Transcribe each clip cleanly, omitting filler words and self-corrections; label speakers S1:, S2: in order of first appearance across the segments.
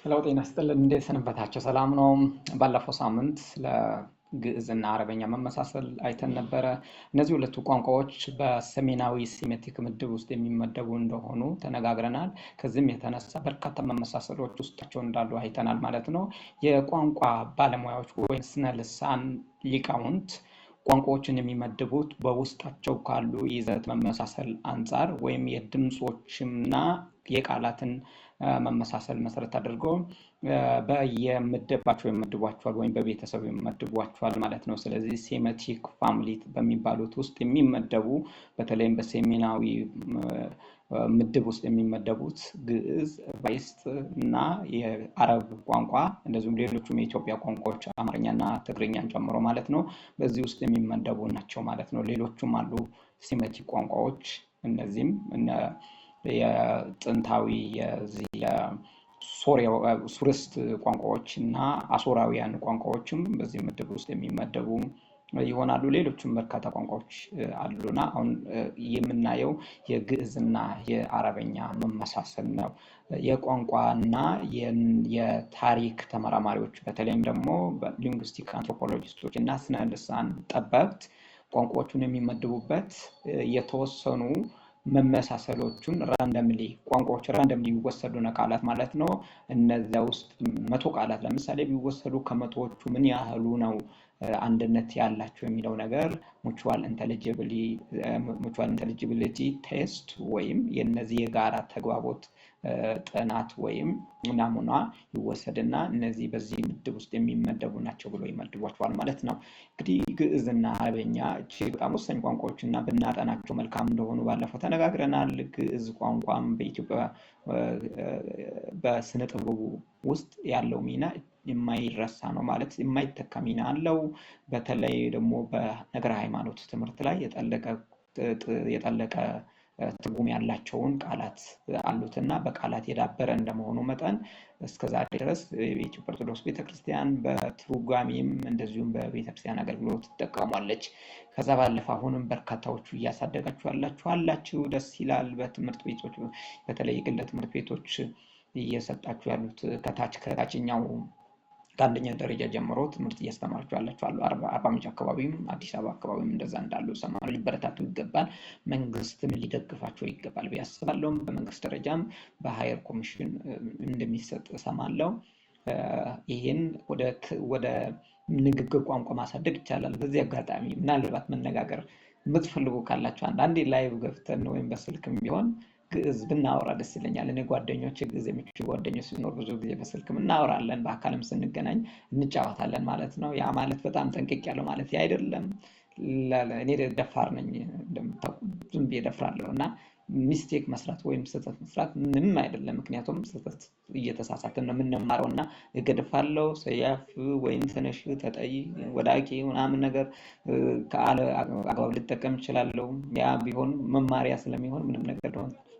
S1: Hello፣ ጤና ይስጥልን። እንዴት ሰነበታችሁ? ሰላም ነው። ባለፈው ሳምንት ስለ ግዕዝና አረበኛ መመሳሰል አይተን ነበረ። እነዚህ ሁለቱ ቋንቋዎች በሰሜናዊ ሴሜቲክ ምድብ ውስጥ የሚመደቡ እንደሆኑ ተነጋግረናል። ከዚህም የተነሳ በርካታ መመሳሰሎች ውስጣቸው እንዳሉ አይተናል ማለት ነው። የቋንቋ ባለሙያዎች ወይም ስነ ልሳን ሊቃውንት ቋንቋዎችን የሚመድቡት በውስጣቸው ካሉ ይዘት መመሳሰል አንጻር ወይም የድምጾችና የቃላትን መመሳሰል መሰረት አድርገው በየምድባቸው ይመድቧቸዋል ወይም በቤተሰብ ይመድቧቸዋል ማለት ነው። ስለዚህ Semitic family በሚባሉት ውስጥ የሚመደቡ፣ በተለይም በሰሜናዊ ምድብ ውስጥ የሚመደቡት ግዕዝ፣ ዕብራይስጥ እና የአረብ ቋንቋ፣ እንደዚሁም ሌሎቹም የኢትዮጵያ ቋንቋዎች አማርኛና ትግርኛን ጨምሮ ማለት ነው፣ በዚህ ውስጥ የሚመደቡ ናቸው ማለት ነው። ሌሎቹም አሉ ሴሜቲክ ቋንቋዎች። እነዚህም የጥንታዊ የዚህ ሱርስት ቋንቋዎች እና አሶራውያን ቋንቋዎችም በዚህ ምድብ ውስጥ የሚመደቡ ይሆናሉ። ሌሎችም በርካታ ቋንቋዎች አሉና አሁን የምናየው የግዕዝና የአረበኛ መመሳሰል ነው። የቋንቋና የታሪክ ተመራማሪዎች፣ በተለይም ደግሞ linguistic anthropologist ኦች እና ስነ ልሳን ጠበብት ቋንቋዎቹን የሚመድቡበት የተወሰኑ መመሳሰሎቹን randomly፣ ቋንቋዎች randomly ይወሰዱና ቃላት ማለት ነው። እነዚያ ውስጥ 100 ቃላት ለምሳሌ ቢወሰዱ ከመቶዎቹ ምን ያህሉ ነው አንድነት ያላቸው የሚለው ነገር mutual intelligibility test ወይም የነዚህ የጋራ ተግባቦት ጥናት ወይም ናሙና ይወሰድና እነዚህ በዚህ ምድብ ውስጥ የሚመደቡ ናቸው ብሎ ይመድቧቸዋል ማለት ነው። እንግዲህ ግዕዝና አረበኛ እጅግ በጣም ወሳኝ ቋንቋዎች እና ብናጠናቸው መልካም እንደሆኑ ባለፈው ተነጋግረናል። ግዕዝ ቋንቋም በኢትዮጵያ በስነ ጥበቡ ውስጥ ያለው ሚና የማይረሳ ነው፣ ማለት የማይተካ ሚና አለው። በተለይ ደግሞ በነገረ ሃይማኖት ትምህርት ላይ የጠለቀ ትርጉም ያላቸውን ቃላት አሉትና በቃላት የዳበረ እንደመሆኑ መጠን እስከዛሬ ድረስ የኢትዮጵያ ኦርቶዶክስ ቤተክርስቲያን በትርጓሜም እንደዚሁም በቤተክርስቲያን አገልግሎት ትጠቀሟለች። ከዛ ባለፈ አሁንም በርካታዎቹ እያሳደጋችሁ ያላችሁ አላችሁ፣ ደስ ይላል። በትምህርት ቤቶች፣ በተለይ የግል ትምህርት ቤቶች እየሰጣችሁ ያሉት ከታች ከታችኛው ከአንደኛ ደረጃ ጀምሮ ትምህርት እያስተማራችሁ ያላችሁ አሉ። አርባ ምንጭ አካባቢም አዲስ አበባ አካባቢም እንደዛ እንዳሉ እሰማለሁ። ሊበረታቱ ይገባል። መንግስትም ሊደግፋቸው ይገባል ብዬ አስባለሁ። በመንግስት ደረጃም በ higher commission እንደሚሰጥ እሰማለሁ። ይህን ወደ ንግግር ቋንቋ ማሳደግ ይቻላል። በዚህ አጋጣሚ ምናልባት መነጋገር የምትፈልጉ ካላችሁ አንዳንዴ live ገብተን ወይም በስልክም ቢሆን ግዕዝ ብናወራ ደስ ይለኛል። እኔ ጓደኞች፣ ግዕዝ የሚችሉ ጓደኞች ሲኖር ብዙ ጊዜ በስልክም እናወራለን፣ በአካልም ስንገናኝ እንጫወታለን ማለት ነው። ያ ማለት በጣም ጠንቅቅ ያለው ማለት አይደለም። እኔ ደፋር ነኝ እንደምታውቁ፣ ዝም ብዬ ደፍራለሁ እና mistake መስራት ወይም ስህተት መስራት ምንም አይደለም። ምክንያቱም ስህተት እየተሳሳትን ነው የምንማረው እና እገድፋለሁ፣ ሰያፍ ወይም ተነሽ፣ ተጠይ፣ ወዳቂ ምናምን ነገር ከአለ አግባብ ልጠቀም እችላለሁ። ያ ቢሆን መማሪያ ስለሚሆን ምንም ነገር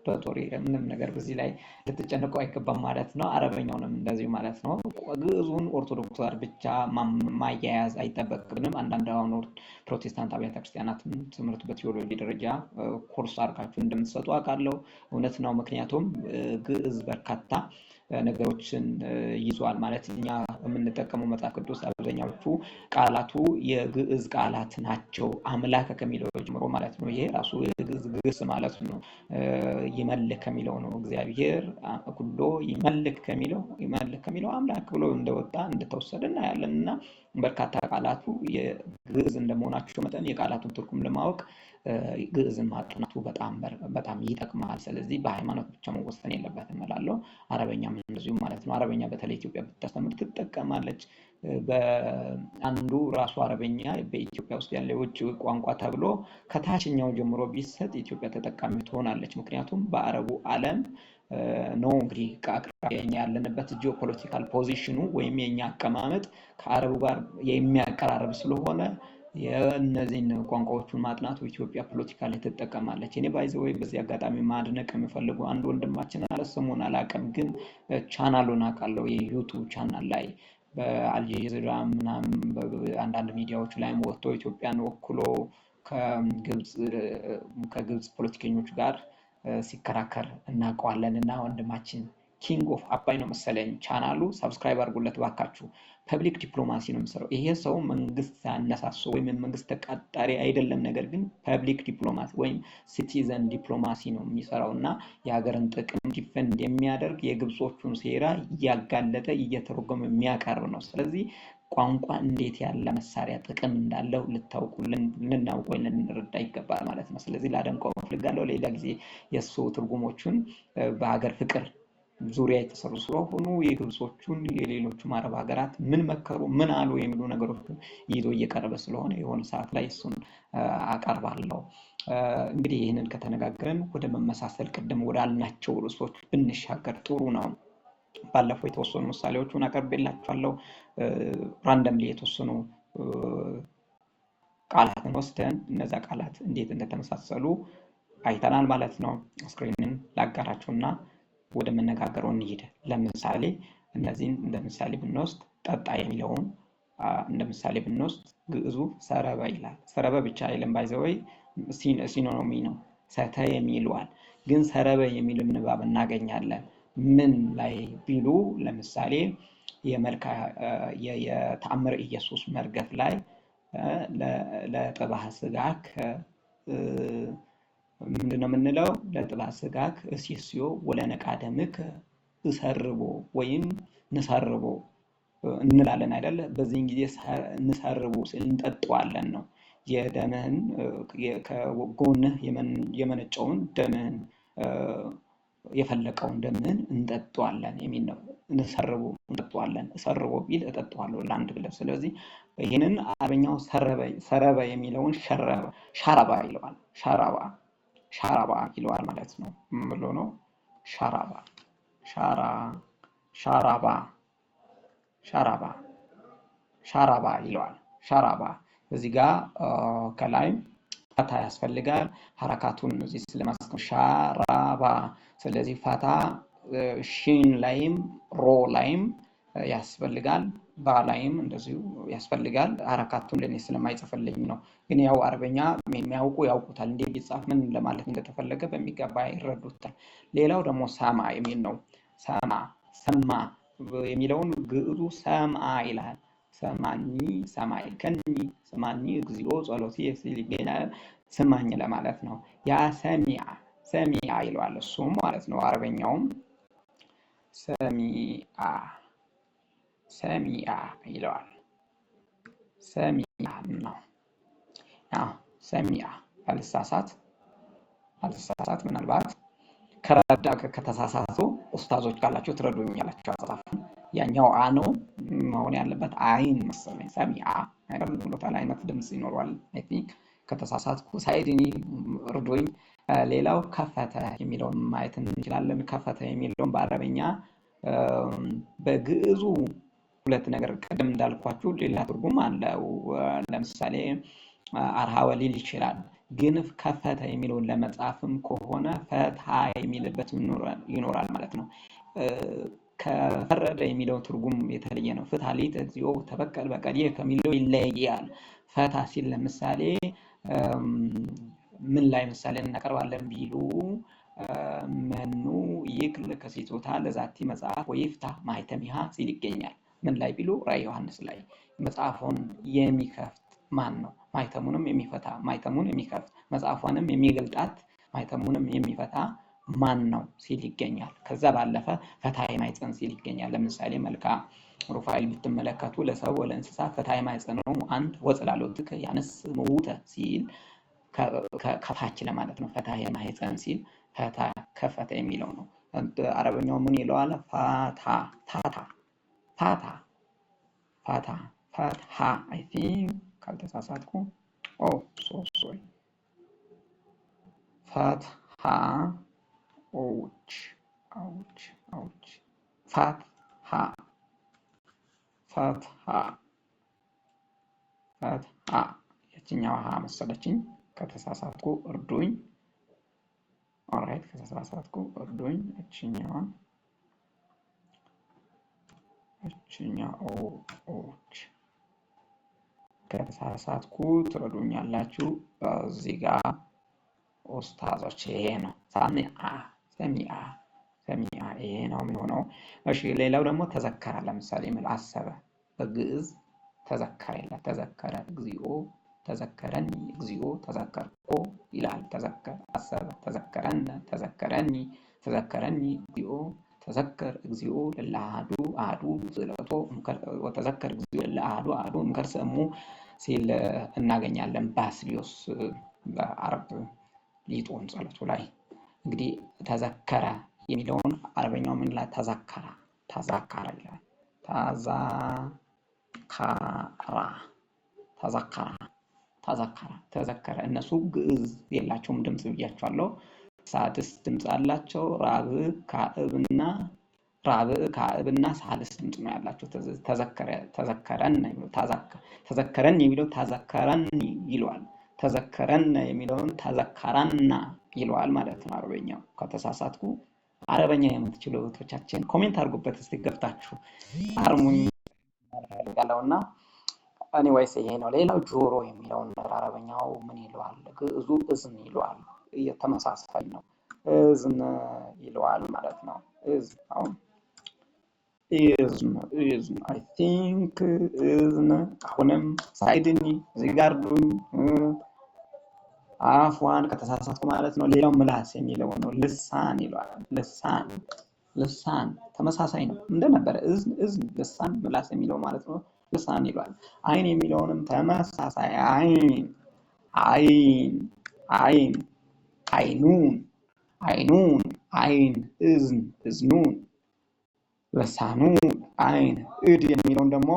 S1: don't worry፣ ምንም ነገር በዚህ ላይ ልትጨነቁ አይገባም ማለት ነው። አረበኛውንም እንደዚሁ ማለት ነው። ግዕዙን ኦርቶዶክስ ጋር ብቻ ማያያዝ አይጠበቅብንም። አንዳንድ አሁን ፕሮቴስታንት አብያተ ክርስቲያናትም ትምህርት በቴዎሎጂ ደረጃ ኮርስ አድርጋችሁ እንደምትሰጡ አውቃለሁ። እውነት ነው። ምክንያቱም ግዕዝ በርካታ ነገሮችን ይዟል፣ ማለት እኛ የምንጠቀመው መጽሐፍ ቅዱስ አብዛኛዎቹ ቃላቱ የግዕዝ ቃላት ናቸው። አምላክ ከሚለው ጀምሮ ማለት ነው። ይሄ ራሱ የግዕዝ ግስ ማለት ነው። ይመልክ ከሚለው ነው። እግዚአብሔር ኩሎ ይመልክ ከሚለው፣ ይመልክ ከሚለው አምላክ ብሎ እንደወጣ እንደተወሰደ እናያለን። እና በርካታ ቃላቱ የግዕዝ እንደመሆናቸው መጠን የቃላቱን ትርጉም ለማወቅ ግዕዝን ማጥናቱ በጣም በጣም ይጠቅማል። ስለዚህ በሃይማኖት ብቻ መወሰን የለበትም እላለሁ። አረበኛም እንደዚሁ ማለት ነው። አረበኛ በተለይ ኢትዮጵያ ብታስተምር ትጠቀማለች። በአንዱ ራሱ አረበኛ በኢትዮጵያ ውስጥ ያለ የውጭ ቋንቋ ተብሎ ከታችኛው ጀምሮ ቢሰጥ ኢትዮጵያ ተጠቃሚ ትሆናለች። ምክንያቱም በአረቡ ዓለም ነው እንግዲህ ከአቅራቢያ ያለንበት geopolitical position ኑ ወይም የኛ አቀማመጥ ከአረቡ ጋር የሚያቀራርብ ስለሆነ የእነዚህን ቋንቋዎቹን ማጥናቱ ኢትዮጵያ ፖለቲካ ላይ ትጠቀማለች። እኔ by the way በዚህ አጋጣሚ ማድነቅ የምፈልገው አንድ ወንድማችን አለ። ስሙን አላውቅም፣ ግን ቻናሉን አውቃለሁ። የ YouTube channel ላይ በአልጀዚራ ምናምን አንዳንድ ሚዲያዎች ላይም ወጥቶ ኢትዮጵያን ወክሎ ከግብፅ ፖለቲከኞች ጋር ሲከራከር እናውቀዋለን። እና ወንድማችን King of አባይ ነው መሰለኝ ቻናሉ። Subscribe አድርጉለት ባካችሁ። Public diplomacy ነው የሚሰራው። ይሄ ሰው መንግስት ያነሳሰው ወይም የመንግስት ተቀጣሪ አይደለም። ነገር ግን public diplomacy ወይም citizen diplomacy ነው የሚሰራው እና የሀገርን ጥቅም defend የሚያደርግ፣ የግብጾቹን ሴራ እያጋለጠ እየተረጎመ የሚያቀርብ ነው። ስለዚህ ቋንቋ እንዴት ያለ መሳሪያ ጥቅም እንዳለው ልታውቁ፣ ልናውቅ ወይ ልንረዳ ይገባል ማለት ነው። ስለዚህ ላደንቀው እፈልጋለሁ። ሌላ ጊዜ የእሱ ትርጉሞቹን በሀገር ፍቅር ዙሪያ የተሰሩ ስለሆኑ የግብጾቹን የሌሎቹም አረብ ሀገራት ምን መከሩ፣ ምን አሉ የሚሉ ነገሮችን ይዞ እየቀረበ ስለሆነ የሆነ ሰዓት ላይ እሱን አቀርባለሁ። እንግዲህ ይህንን ከተነጋገርን ወደ መመሳሰል ቅድም ወዳልናቸው ርዕሶች ብንሻገር ጥሩ ነው። ባለፈው የተወሰኑ ምሳሌዎቹን አቀርብላችኋለሁ። Randomly የተወሰኑ ቃላትን ወስደን እነዛ ቃላት እንዴት እንደተመሳሰሉ አይተናል ማለት ነው። Screen ን ላጋራችሁና ወደ መነጋገሩ እንሂድ። ለምሳሌ እነዚህን እንደ ምሳሌ ብንወስድ፣ ጠጣ የሚለውን እንደ ምሳሌ ብንወስድ ግዕዙ ሰረበ ይላል። ሰረበ ብቻ አይልም፣ by the way synonym ነው። ሰተ የሚለዋል ግን ሰረበ የሚል ንባብ እናገኛለን። ምን ላይ ቢሉ ለምሳሌ የመልካ የተአምረ ኢየሱስ መርገፍ ላይ ለጥባህ ስጋክ ምንድነው የምንለው? ለጥባህ ስጋክ እሴስዮ ወለነቃ ደምክ እሰርቦ ወይም ንሰርቦ እንላለን አይደለ? በዚህን ጊዜ ንሰርቦ እንጠጣዋለን ነው። የደምህን ከጎንህ የመነጨውን ደምህን፣ የፈለቀውን ደምህን እንጠጣዋለን የሚል ነው። ንሰርቦ እንጠጣዋለን። እሰርቦ ቢል እጠጣዋለሁ ለአንድ ብለን። ስለዚህ ይህንን አረበኛው ሰረበ የሚለውን ሸረበ፣ ሻራባ ይለዋል። ሻራባ፣ ሻራባ ይለዋል ማለት ነው። ምን ብሎ ነው? ሻራባ፣ ሻራ፣ ሻራባ፣ ሻራባ፣ ሻራባ ይለዋል። ሻራባ። እዚህ ጋር ከላይ ፋታ ያስፈልጋል። ሀረካቱን እዚህ ስለማስቀመጥ ሻራባ። ስለዚህ ፋታ ሺን ላይም ሮ ላይም ያስፈልጋል። ባ ላይም እንደዚሁ ያስፈልጋል። ሀረካቱን ለእኔ ስለማይጽፍልኝ ነው። ግን ያው አረበኛ የሚያውቁ ያውቁታል። እንዴት ቢጻፍ ምን ለማለት እንደተፈለገ በሚገባ ይረዱታል። ሌላው ደግሞ ሰማ የሚል ነው። ሰማ፣ ሰማ የሚለውን ግዕዙ ሰምአ ይላል። ሰማኒ፣ ሰማይ ከኒ፣ ሰማኒ እግዚኦ ጸሎቴ ሲል ይገኛል። ስማኝ ለማለት ነው። ያ ሰሚዓ፣ ሰሚዓ ይለዋል እሱም ማለት ነው። አረበኛውም ሰሚአ፣ ሰሚአ ይለዋል። ሰሚአ ነው። አዎ ሰሚአ፣ አልሳሳት፣ ምናልባት ከረዳ ከተሳሳቱ ኡስታዞች ካላችሁ ትረዱኛላችሁ። አጻጻፉን ያኛው አ ነው መሆን ያለበት፣ አይን መሰለኝ። ሰሚአ አይደል ብሎታል፣ አይነት ድምጽ ይኖረዋል። I think ከተሳሳትኩ ሳይድኒ እርዱኝ። ሌላው ከፈተ የሚለውን ማየት እንችላለን። ከፈተ የሚለውን በአረበኛ በግዕዙ ሁለት ነገር ቅድም እንዳልኳችሁ ሌላ ትርጉም አለው። ለምሳሌ አርሃወ ሊል ይችላል። ግን ከፈተ የሚለውን ለመጻፍም ከሆነ ፈታ የሚልበት ይኖራል ማለት ነው። ከፈረደ የሚለው ትርጉም የተለየ ነው። ፍታ ሊተ እግዚኦ ተበቀል በቀልየ ከሚለው ይለያል። ፈታ ሲል ለምሳሌ ምን ላይ ምሳሌ እናቀርባለን ቢሉ መኑ ይክል ከሲቶታ ለዛቲ መጽሐፍ ወይፍታ ማኅተሚሃ ሲል ይገኛል። ምን ላይ ቢሉ ራዕየ ዮሐንስ ላይ መጽሐፉን የሚከፍት ማን ነው? ማኅተሙንም የሚፈታ፣ ማኅተሙን የሚከፍት፣ መጽሐፏንም የሚገልጣት፣ ማኅተሙንም የሚፈታ ማን ነው ሲል ይገኛል። ከዛ ባለፈ ፈታሔ ማኅፀን ሲል ይገኛል። ለምሳሌ መልካ ሩፋኤል ብትመለከቱ ለሰው ወለእንስሳ ፈታሔ ማኅፀኖሙ አንተ ወጽላሎትከ ያነስ ምውተ ሲል ከፋች ለማለት ነው። ፈታሔ ማኅፀን ሲል ፈታ ከፈተ የሚለው ነው። አረበኛው ምን ይለዋል? ፋታ፣ ፋታ፣ ፋታ፣ ፋታ፣ ፈትሃ I think ካልተሳሳትኩ። Oh, so sorry፣ ፈትሃ፣ ouch, ouch, ouch፣ ፈትሃ፣ ፈትሃ፣ ፈትሃ። የትኛው ሀ መሰለችኝ? ከተሳሳትኩ እርዱኝ። Alright፣ ከተሳሳትኩ እርዱኝ። እችኛዋ ouch፣ ከተሳሳትኩ ትረዱኛላችሁ። እዚህ ጋር ኡስታዞች ይሄ ነው። ሰሚአ፣ ሰሚአ፣ ሰሚዐ ይሄ ነው የሚሆነው። እሺ ሌላው ደግሞ ተዘከረ። ለምሳሌ ምን አሰበ በግዕዝ ተዘከረ ይላል። ተዘከረ እግዚኦ፣ ተዘከረኒ እግዚኦ፣ ተዘከርኮ ይላል። ተዘከረ፣ አሰበ፣ ተዘከረነ፣ ተዘከረኒ፣ ተዘከረኒ እግዚኦ፣ ተዘከር እግዚኦ ለእለ አሐዱ አሐዱ ስእለቶ ወተዘከር እግዚኦ ለእለ አሐዱ አሐዱ እምከርሠ እሙ ሲል እናገኛለን። ባስልዮስ በዓርብ ሊጦን ጸሎቱ ላይ እንግዲህ ተዘከረ የሚለውን አረበኛው ምን ይላል? ተዘከረ ተዘከረ ይላል። ተዘከራ ተዘከራ ተዘከረ ተዘከረ። እነሱ ግዕዝ የላቸውም ድምፅ ብያቸዋለሁ። ሳድስ ድምፅ አላቸው። ራብዕ ካዕብና ራብዕ ካዕብና ሳልስ ድምፅ ነው ያላቸው። ተዘከረን ተዘከረን የሚለው ተዘከረኒ ይለዋል። ተዘከረን የሚለውን ተዘከራና ይለዋል ማለት ነው አረበኛው። ከተሳሳትኩ አረበኛ የምትችሉ እህቶቻችን comment አድርጉበት እስቲ ገብታችሁ አርሙኝ እፈልጋለሁና። Anyways ይሄ ነው። ሌላው ጆሮ የሚለውን ነገር አረበኛው ምን ይለዋል? ግዕዙ እዝን ይለዋል። ተመሳሳይ ነው። እዝን ይለዋል ማለት ነው። እዝን አሁን እዝን እዝን I think እዝን አሁንም ሳይድኒ እዚህ ጋር ዱኝ አፍዋን ከተሳሳትኩ ማለት ነው። ሌላው ምላስ የሚለው ነው። ልሳን ይለዋል። ልሳን ልሳን ተመሳሳይ ነው እንደነበረ እዝን እዝን ልሳን ምላስ የሚለው ማለት ነው። ልሳን ይለዋል። አይን የሚለውንም ተመሳሳይ አይን አይን አይን አይኑን አይኑን አይን እዝን እዝኑን ልሳኑን አይን እድ የሚለውን ደግሞ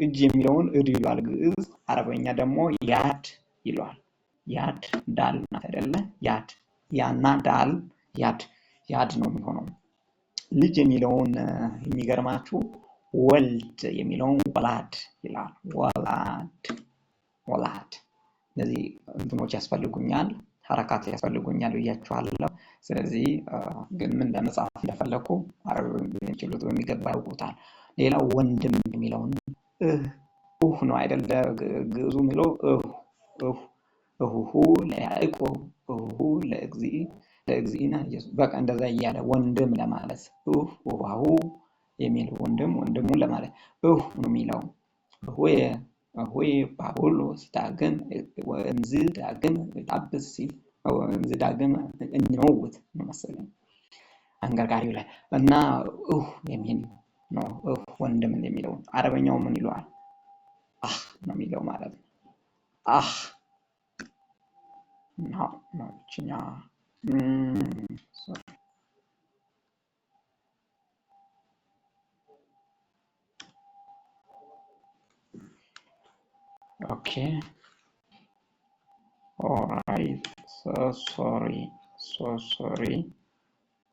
S1: እጅ የሚለውን እድ ይሏል ግዕዝ። አረበኛ ደግሞ ያድ ይሏል። ያድ ዳል ናት አይደለ? ያድ ያና ዳል ያድ ያድ ነው የሚሆነው። ልጅ የሚለውን የሚገርማችሁ ወልድ የሚለውን ወላድ ይላል። ወላድ ወላድ። እነዚህ እንትኖች ያስፈልጉኛል፣ ሀረካት ያስፈልጉኛል ብያችኋለሁ። ስለዚህ ግን ምን ለመጻፍ እንደፈለኩ አረብ የሚችሉት በሚገባ ያውቁታል። ሌላው ወንድም የሚለውን እህ ኡህ ነው አይደለ? ግዕዙ የሚለው እህ እህ እሁሁ ለያዕቆብ እሁሁ ለእግዚእነ ኢየሱስ በቃ እንደዛ እያለ ወንድም ለማለት እህ እሁሁ የሚል ወንድም ወንድሙን ለማለት እህ ነው የሚለው። እሁየ እሁየ ጳውሎስ ዳግም ወእምዝ ዳግም ጣብስ ሲል ወእምዝ ዳግም እንመውት ነው መሰለኝ አንገርጋሪው ላይ እና እህ የሚል ነው። እህ ወንድም የሚለው አረበኛው ምን ይለዋል? አህ ነው የሚለው ማለት ነው። አህ ነው ነው ይችኛ okay alright so sorry so sorry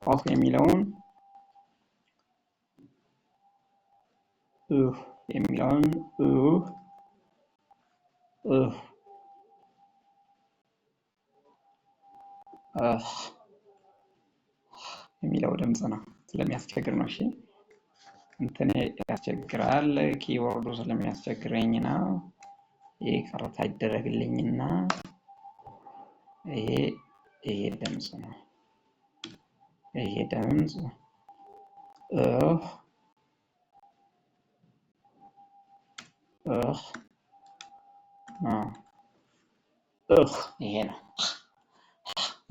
S1: ኦህ የሚለውን እህ የሚለውን እህ እህ እህ የሚለው ድምፅ ነው። ስለሚያስቸግር ነው። እሺ እንትኔ ያስቸግራል፣ keyboard ኡ ስለሚያስቸግረኝ ነው። ይቅርታ ይደረግልኝና ይሄ ይሄ ድምፅ ነው። ይሄ ድምፅ እህ እህ እህ ይሄ ነው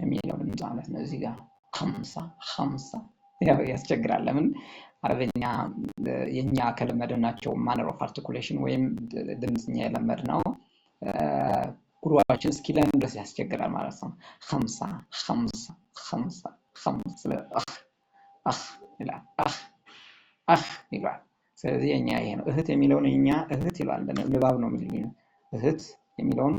S1: የሚለው ድምፅ ማለት ነው። እዚህ ጋር 50 50 ያው ያስቸግራል። ለምን አረበኛ የኛ ከለመድናቸው manner of articulation ወይም ድምፅኛ የለመድነው ጉሮሯችን እስኪለን ድረስ ያስቸግራል ማለት ነው። 50 50 50 50 አህ ይላል። አህ አህ ይላል። ስለዚህ የኛ ይሄ ነው። እህት የሚለውን የኛ እህት ይለዋል። ንባብ ነው የሚሉኝ። እህት የሚለውን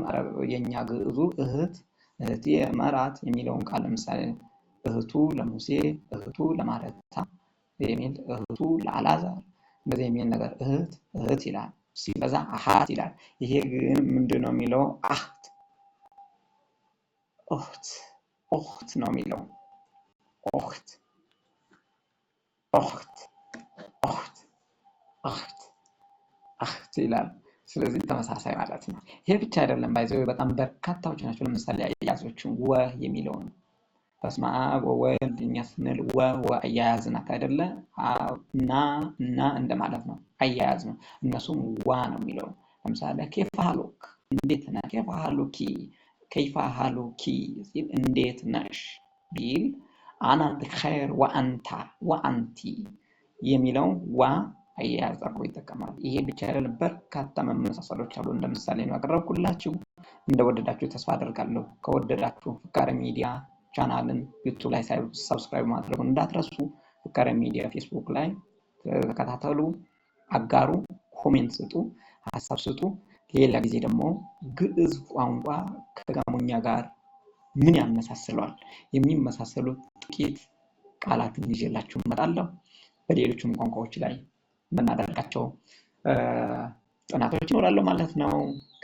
S1: የኛ ግዕዙ እህት እህቴ መራት የሚለውን ቃል ለምሳሌ እህቱ ለሙሴ እህቱ ለማረታ የሚል እህቱ ለአልዓዛር እንደዚህ የሚል ነገር እህት እህት ይላል። ሲበዛ አሃት ይላል። ይሄ ግን ምንድን ነው የሚለው? አህት ኦህት ኦህት ነው የሚለው። ኦህት ኦህት ኦህት አህት አህት ይላል። ስለዚህ ተመሳሳይ ማለት ነው። ይሄ ብቻ አይደለም፣ by the way በጣም በርካታዎች ናቸው። ለምሳሌ አያያዞችን ወ የሚለውን በስመ አብ ወወልድ እኛ ስንል ወ ወ አያያዝ ናት አይደለ? እና እና እንደማለት ነው፣ አያያዝ ነው። እነሱም ዋ ነው የሚለው። ለምሳሌ كيف حالك እንዴት ነህ? كيف حالك كيف حالك ሲል እንዴት ነሽ ቢል أنا بخير وأنت وأنت የሚለው ዋ አያያዝ አድርጎ ይጠቀማል። ይሄ ብቻ አይደለም፣ በርካታ መመሳሰሎች አሉ። እንደ ምሳሌ ነው ያቀረብኩላችሁ። እንደወደዳችሁ ተስፋ አደርጋለሁ። ከወደዳችሁ ፍካሬ ሚዲያ ቻናልን ዩቱብ ላይ subscribe ማድረጉን እንዳትረሱ። ፍካሬ ሚዲያ ፌስቡክ ላይ ተከታተሉ፣ አጋሩ፣ comment ስጡ፣ ሀሳብ ስጡ። ሌላ ጊዜ ደግሞ ግዕዝ ቋንቋ ከጋሞኛ ጋር ምን ያመሳስለዋል የሚመሳሰሉ ጥቂት ቃላትን ይዤላችሁ እመጣለሁ። በሌሎችም ቋንቋዎች ላይ የምናደርጋቸው ጥናቶች ይኖራሉ ማለት ነው።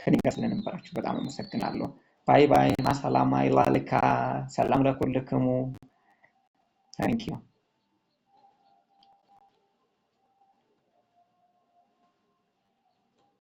S1: ከኔ ጋር ስለነበራችሁ በጣም አመሰግናለሁ። Bye bye። مع السلامة إلى اللقاء። ሰላም ለኩልክሙ። Thank you.